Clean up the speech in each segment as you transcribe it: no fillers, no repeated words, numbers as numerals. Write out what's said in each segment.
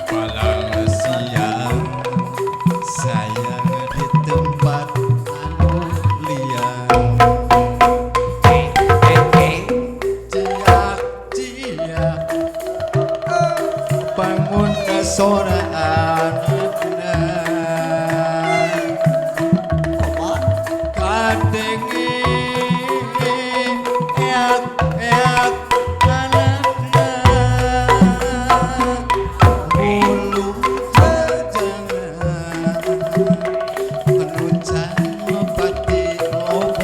Palang siang sayang di tempat anu liang. Ciak ciak bangun ke sora anakna kadenge eak eak anakna bulu jajangan anu can pati loba.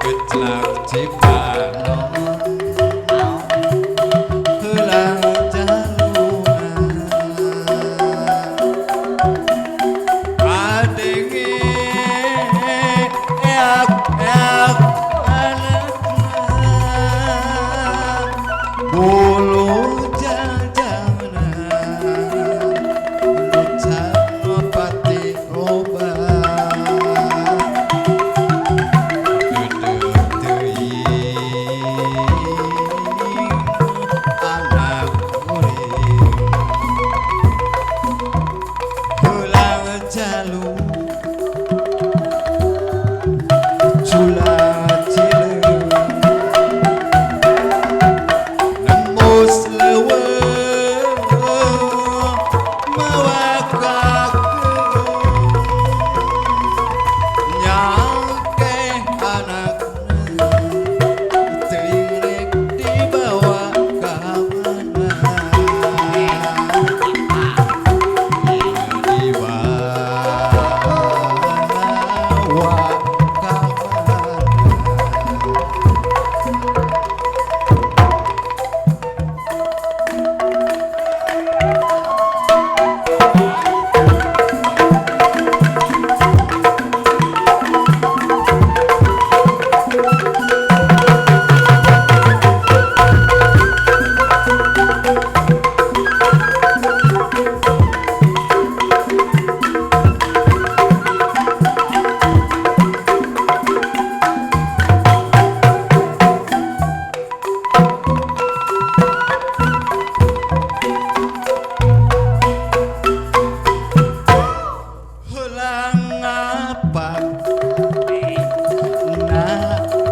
Kecelak cipanon helang jaluna kadenge eak eak anakna bulu jajana nu can pati loba. Duduk teuing anak kuring heulang jalu cula cileung nembus leuweung mawa kakeung nyangke anakna teuing rek dibawa ka mana, dibawa ka mana. Heulang apa na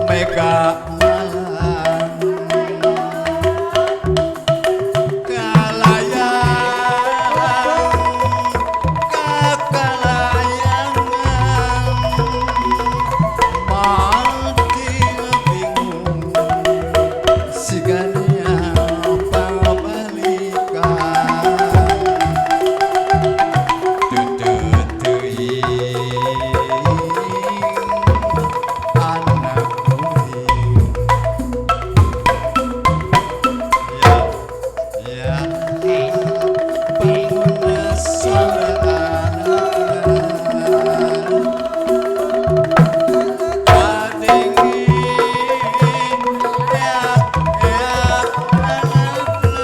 mega malang kalayang kakalayangan mati bingung sigania pabalikan. Duduk teuing anak kuring. Ya, ya, bangun sora anakna kadenge eak eak anakna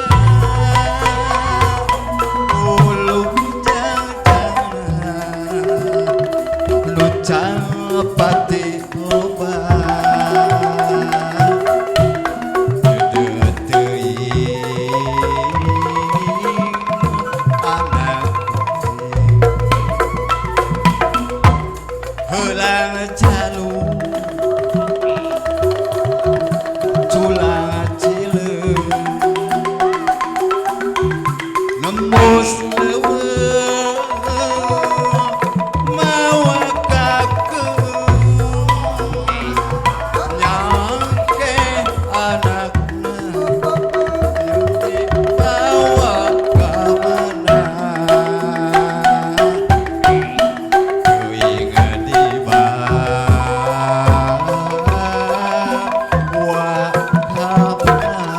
bulu jajana nu can pati loba. Duduk teuing anak kuring heulang jalu cula cileung nembus leuweung mawa kakeung nyangke anakna dibawa ka mana, teuing dibawa ka mana.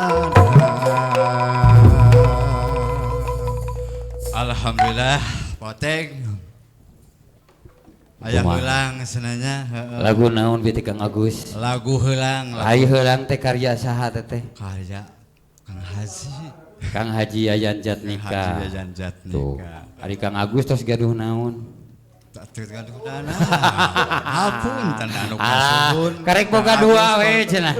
Alhamdulillah, poteng. Aya Kumaha? Heulang senanya, heeh. Lagu naon bi teh, Kang Agus? Lagu heulang, lagu Ai heulang teh karya saha teh? Karya Kang Haji. Kang Haji Yayan Kang Jatnika. Haji Yayan Tuh. Jatnika. Ari Kang Agus tos gaduh naon? Teu gaduh dana. Hapunten anu kasuhun. Karek boga dua we cenah.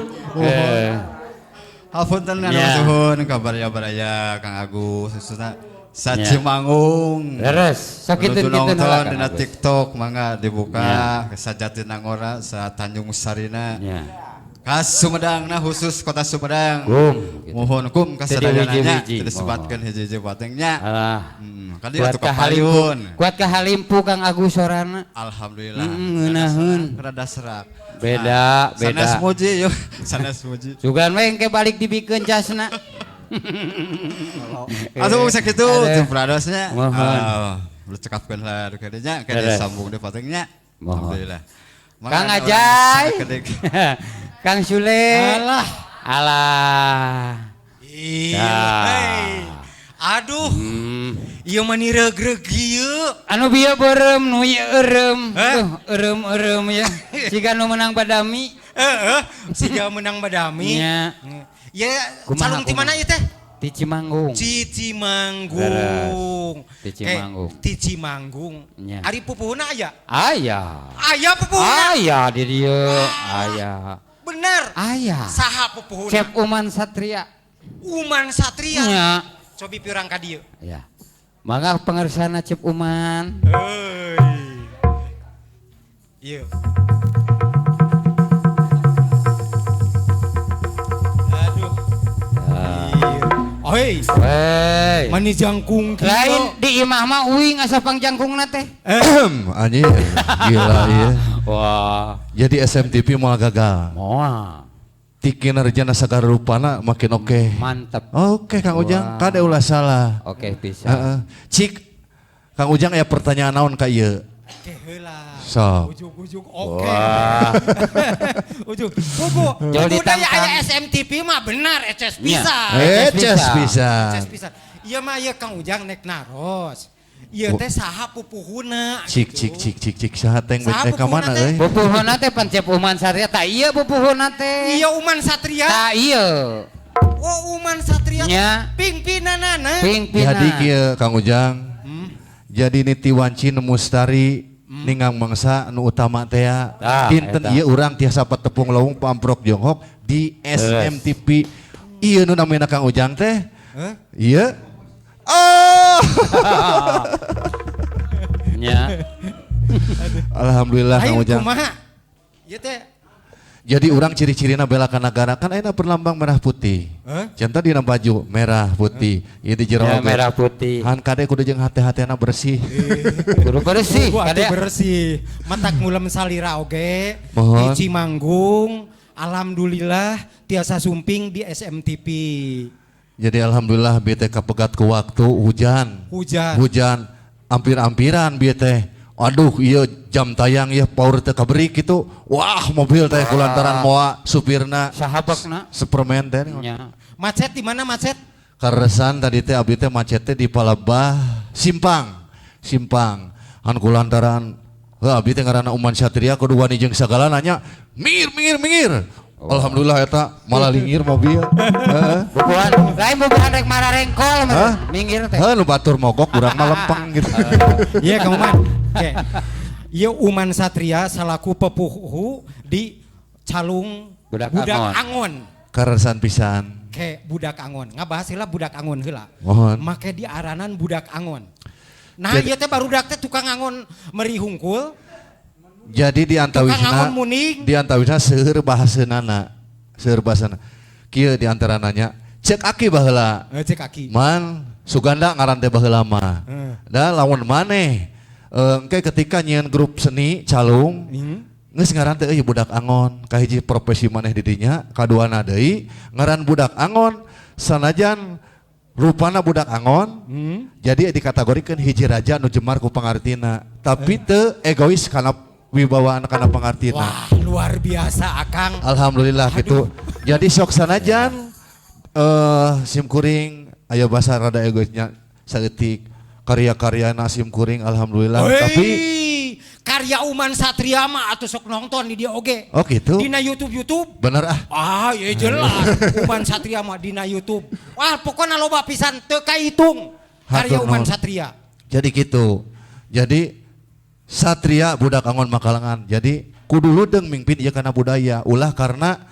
Hapunten anu kasuhun kabaraya-baraya Kang Agus khususna sa Cimanggung. Leres, sakitu nonton dina TikTok mangga dibuka sa Jatinangora, sa Tanjung Sarina. Ka Sumedangna khusus kota Sumedang. Mohon kum ka sadayana nya disebatkeun hiji-hiji patengnya. Alah. Kali atuh ka payun. Kuat ka halimpu Kang Agus sorana. Alhamdulillah. Ngeunaheun. Rada serak. Beda, beda. Sanes muji yeuh, sanes muji. Sugan we engke balik dibikeun jasna. Atuh sakitu teu pradosnya. Mohon. Cekapkeun lah kadinya kade sambung deui patengnya. Alhamdulillah. Kang Ajay. Kang Sule. Alah. Alah. Iya. Aduh. Ieu mah niregreg ieu. Anu bieu beureum nu ieu eureum. Tuh, eureum-eureum ya. Siga nu menang badami. Heeh, siga menang badami. Nya. Ya, calung ti mana ieu teh? Ti Cimanggung. Ti Cimanggung. Ti Cimanggung. Ti Cimanggung. Ari pupuhna aya? Aya. Aya pupuhna. Aya di dieu. Aya. Bener. Aya. Saha pupuhna? Cep Uman Satria. Uman Satria. Nya. Cobi pirang ka dieu. Ya. Mangga pangersana Cep Uman. Heuy. Ieu. Aduh. Hei. Hei. Mani jangkung kieu. Lain di imah mah uing asa pangjangkungna teh. Anjir, gila ieu. Wah. Jadi SMTV moal gagal. Moal. Ti kinerjana sagala rupana makin oke. Mantap. Oke Kang Ujang, kade ulah salah. Oke bisa. Cik, Kang Ujang aya pertanyaan naon ka ieu? Oke heula. Sok. Ujug-ujug oke. Ujug. Pugu. Budaya aya SMTV mah benar eces pisan. Eces pisan. Eces pisan. Ieu mah ieu Kang Ujang nek naros. Ieu teh saha pupuhuna. Cik cik cik cik cik saha teh ka mana euy? Pupuhuna teh pan Cep Uman Satria. Tah ieu pupuhuna teh. Iya Uman Satria. Tah ieu. Oh Uman Satria. Nya. Pingpinanana. Pingpinan. Jadi kieu Kang Ujang. Jadi niti wanci nu mustari ningang mangsa nu utama teh dinten ieu urang tiasa patepung lawung pamprok jonghok di SMTV. Ieu nu namina Kang Ujang teh. Ieu. Oh. Nya. Alhamdulillah Kang Ujang. Kumaha? Ieu teh. Jadi orang ciri-cirina bela ka nagara kan ayeuna perlambang merah putih. Contoh dina baju merah putih. Ieu di jero ya, merah putih. Han kade kudu jeung hate-hatena bersih. Kudu bersih, kade bersih. Matak ngulem salira oge di Cimanggung. Alhamdulillah tiasa sumping di SMTV. Jadi alhamdulillah bete kapegat ku waktu hujan. Hujan. Hujan ampir-ampiran bete. Aduh iya jam tayang ya power teh kaberi gitu. Wah mobil teh kulantaran moa supirna. Sahabakna. Superman teh. Macet di mana macet? Karesan tadi teh abdi teh macet teh di Palebah Simpang. Simpang. Han kulantaran heuh abdi teh ngaranna Uman Satria kudu wani jeung sagala nanya minggir minggir minggir. Oh. Alhamdulillah eta malah lingir mobil. Heeh. Bubuhan, lain bubuhan rek mararengkol minggir teh. Heuh nu batur mogok urang mah lempeng gitu. Iya Kang Uman. Oke. Ieu Uman Satria salaku pepuhu di Calung Budak Angon. Karesan pisan. Ke Budak Angon. Ngabahas heula Budak Angon heula. Make diaranan Budak Angon. Nah ieu teh barudak teh tukang angon meri hungkul. Jadi di antawisna di antawisna seueur bahaseunana, seueur bahasana. Kieu di antarananya cek aki baheula. Cek aki. Man Suganda ngaran teh baheula mah. Da lamun maneh engke ketika nyieun grup seni calung geus ngaran teh euy Budak Angon, kahiji profesi maneh di dinya, kaduana deui ngaran Budak Angon sanajan rupana Budak Angon, jadi dikategorikeun hiji raja nu jemar ku pangartina, tapi teu egois kana wibawaan kana pangartina. Wah, luar biasa Akang. Alhamdulillah. Aduh. Gitu. Jadi sok sanajan sim kuring aya basa rada egoisnya saeutik karya-karyana sim kuring alhamdulillah. Wey, tapi karya Uman Satria mah atuh sok nonton di dia oge. Oh gitu. Dina YouTube. Bener ah. Ah, ya jelas. Uman Satria mah dina YouTube. Wah, pokoknya loba pisan teu kahitung karya Uman Satria. Jadi gitu. Jadi Satria Budak Angon Makalangan. Jadi kudu ludeung mingpin ieu kana budaya, ulah karena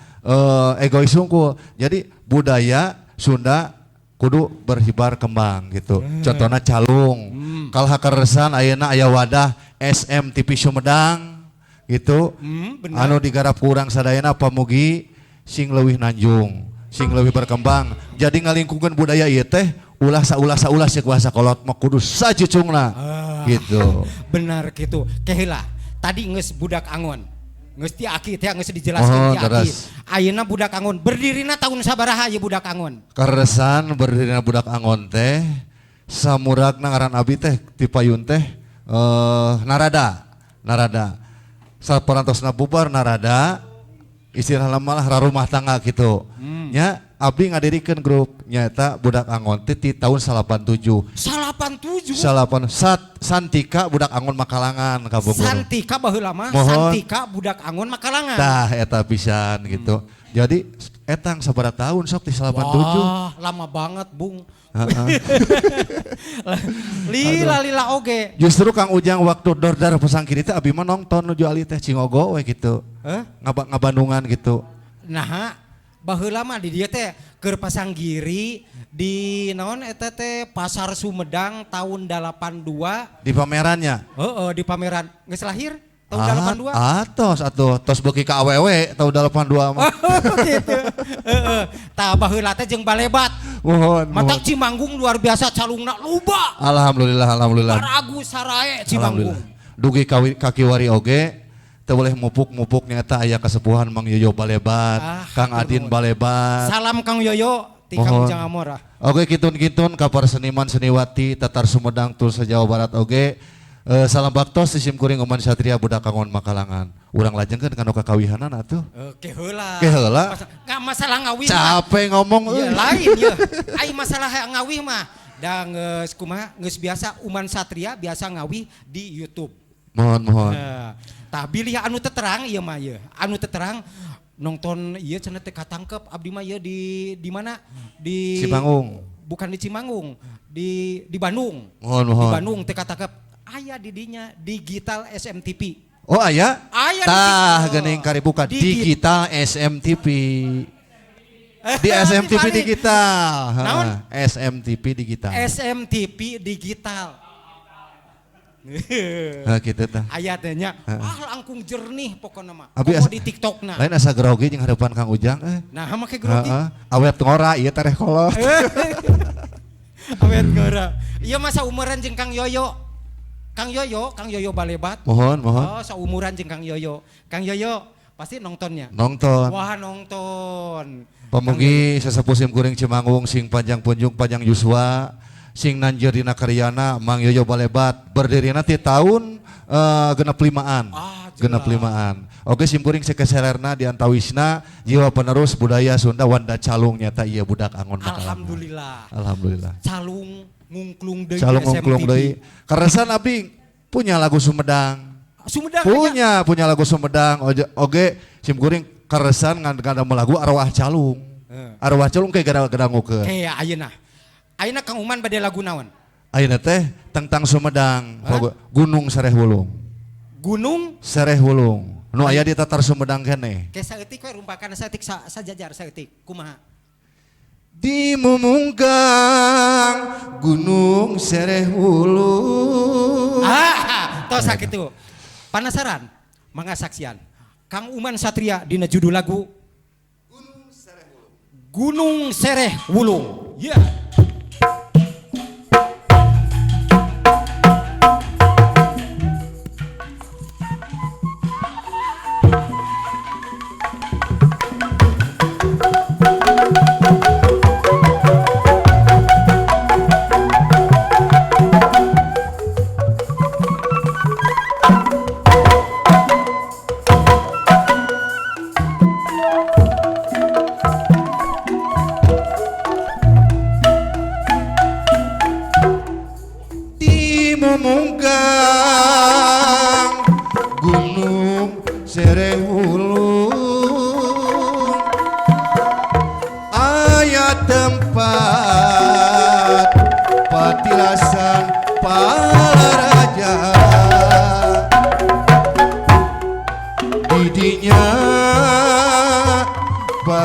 egois hungkul. Jadi budaya Sunda kudu berhibar kembang gitu. Contohnya calung. Kalah karesan ayeuna aya wadah SMTV Sumedang gitu. Anu digarap kurang sadayana pamugi sing leuwih nanjung, sing leuwih berkembang. Jadi ngalingkungkeun budaya ieu teh ulah saulah-saulah sieuk bahasa kolot mah kudu sacucungna gitu. Benar gitu. Keheula tadi geus budak angon. Geus ti aki teh geus dijelaskeun ti aki. Ayeuna budak angon berdirina tahun sabaraha ieu budak angon? Karesan berdirina budak angon teh samuragna ngaran abi teh ti payun teh narada. Narada. Saparantosna bubar narada istilahna malah rarumah tangga gitu. Nya abdi ngadirikeun grup nyaeta budak angon teh ti tahun 87. 87? Salapan sat Santika Budak Angon Makalangan ka Bogor. Santika baheula mah Santika Budak Angon Makalangan. Tah eta pisan gitu. Jadi etang sabaraha tahun sok di 87. Wah, lama banget, Bung. Lila lila oge. Justru Kang Ujang waktu dordar pesangkiri teh abi mah nonton nuju ali teh cingogo we gitu. Ngabandungan gitu. Nah, baheula mah di dieu teh keur pasanggiri di naon eta teh Pasar Sumedang tahun 82 di pamerannya. Heeh, di pameran. Geus lahir tahun 82. Atos atuh tos beuki ka awewe tahun 82 mah. Gitu. Heeh. Tah baheula teh jeung balebat. Mohon. Matak Cimanggung luar biasa calungna loba. Alhamdulillah, alhamdulillah. Baragu sarae Cimanggung. Dugi kakiwari oge teu boleh mupuk-mupuk nyata aya kesepuhan Mang Yoyo Balebat, Kang Adin Balebat. Salam Kang Yoyo ti Kang Ujang Amora. Oke kitun-kitun ka para seniman seniwati Tatar Sumedang tur se-Jawa Barat oge. Salam baktos isim kuring Oman Satria Budak Angon Makalangan. Urang lajengkeun kana kakawihanan atuh. Ke heula. Ke heula. Nggak masalah ngawih. Capek ngomong euy. Lain ye. Ai masalah ngawih mah da geus kumaha geus biasa Uman Satria biasa ngawih di YouTube. Mohon mohon. Tah bilih anu teterang ieu mah ieu. Anu teterang nonton ieu cenah teh katangkep abdi mah ieu di mana? Di Cimanggung. Bukan di Cimanggung, di Bandung. Mohon mohon. Di Bandung teh katangkep aya di dinya digital SMTV. Oh aya? Aya. Tah geuning karibuka digital SMTV. Di SMTV digital. Naon? SMTV digital. SMTV digital. Nah gitu tah. Aya teh nya, ah langkung jernih pokona mah. Abi di TikTokna. Lain asa grogi jeung hadapan Kang Ujang eh. Nah, make grogi. Awet ngora ieu tereh kolot. Awet ngora. Ieu mah saumuran jeung Kang Yoyo. Kang Yoyo, Kang Yoyo Balebat. Mohon, mohon. Oh, saumuran jeung Kang Yoyo. Kang Yoyo pasti nontonnya. Nonton. Wah, nonton. Pamugi sesepuh sim kuring Cimanggung sing panjang punjung panjang yuswa, sing nanjeur dina karyana Mang Yoyo Balebat berdirina ti tahun genep limaan. Ah, genep limaan. Oke sim kuring sekeselerna di antawisna jiwa penerus budaya Sunda Wanda Calung nyata ieu budak Angon Makalangan. Alhamdulillah. Alhamdulillah. Calung ngungklung deui. Calung ngungklung deui. Karesan abdi punya lagu Sumedang. Sumedang punya, punya lagu Sumedang. Oge sim kuring karesan ngadamel lagu Arwah Calung. Arwah Calung kayak gara-gara Kayak ayeuna. Ayeuna Kang Uman bade lagu naon? Ayeuna teh tentang Sumedang, Gunung Sereh Wulung. Gunung Sereh Wulung. Nu aya di Tatar Sumedang keneh. Ke saeutik we rumpakan saeutik sajajar saeutik. Kumaha? Di Mumungkang Gunung Sereh Wulung. Ah, tos sakitu. Panasaran? Mangga saksian. Kang Uman Satria dina judul lagu Gunung Sereh Wulung. Gunung Sereh Wulung. Ya. Yeah. Gunung Sereh Wulung aya tempat patilasan para raja.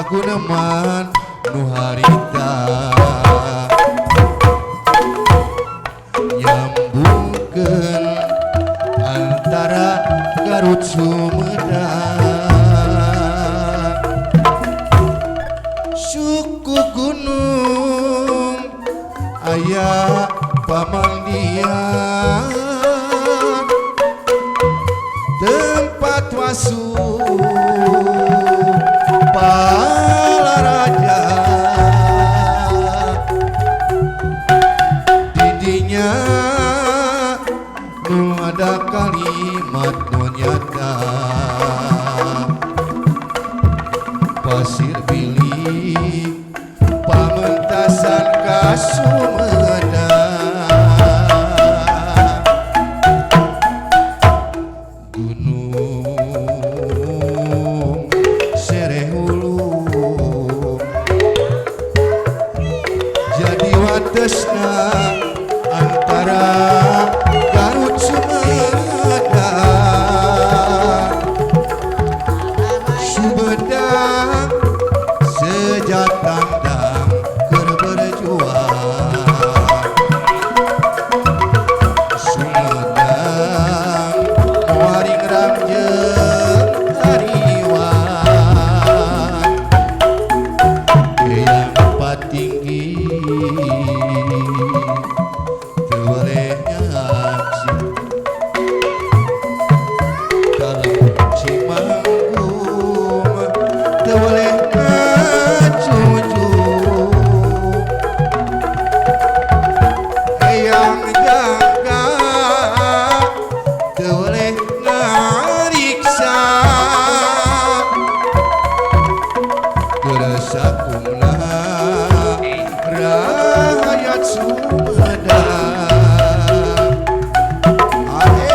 Paguneman nu harita nyambungkeun antara Garut Sumedang. Suku gunung aya pamangdian tempat wasu palaraja didinya nu ada kalimat nu nyata pasir bilih pamentasan ka Sumedang. Gunung Sereh Hulu jadi watesna antara Garut Sumedang. Sumedang sejak tandang keur berjuang. Sumedang muaring ramjeung hariwang eyang patinggi teu weleh nyaksi dalam Cimanggung teu weleh ngacucu eyang jangga teu weleh ngariksa geresakumna rakyat Sumedang. Ae.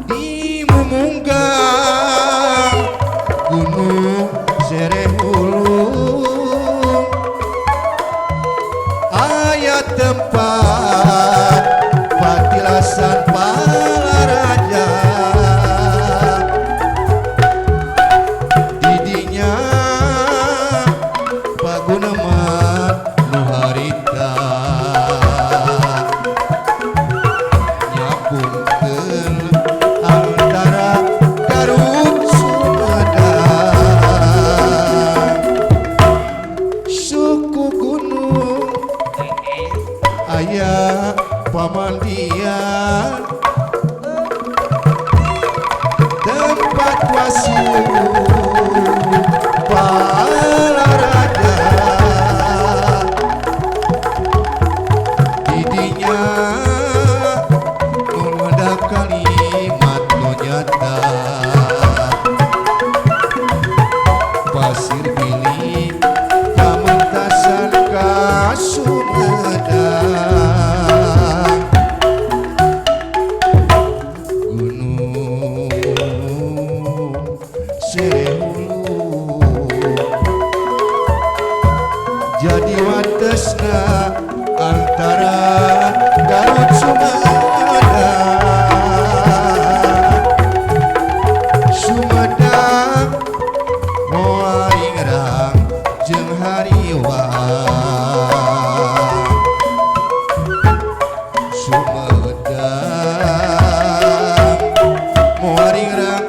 Di Mumunggang Gunung Sereh Hulu aya tempat patilasan palaraja didinya paguneman nu harita nyambungkeun antara Garut Sumedang. Suku gunung aya pamandian tempat wasu palaraja didinya nu ada kalimat nu nyata pasir bilih pamentasan ka Sumedang. Gunung Sereh Hulu jadi watesna antara Garut Sumedang. Sumedang moal ingrang jeung hariwang. Sumedang moal ingrang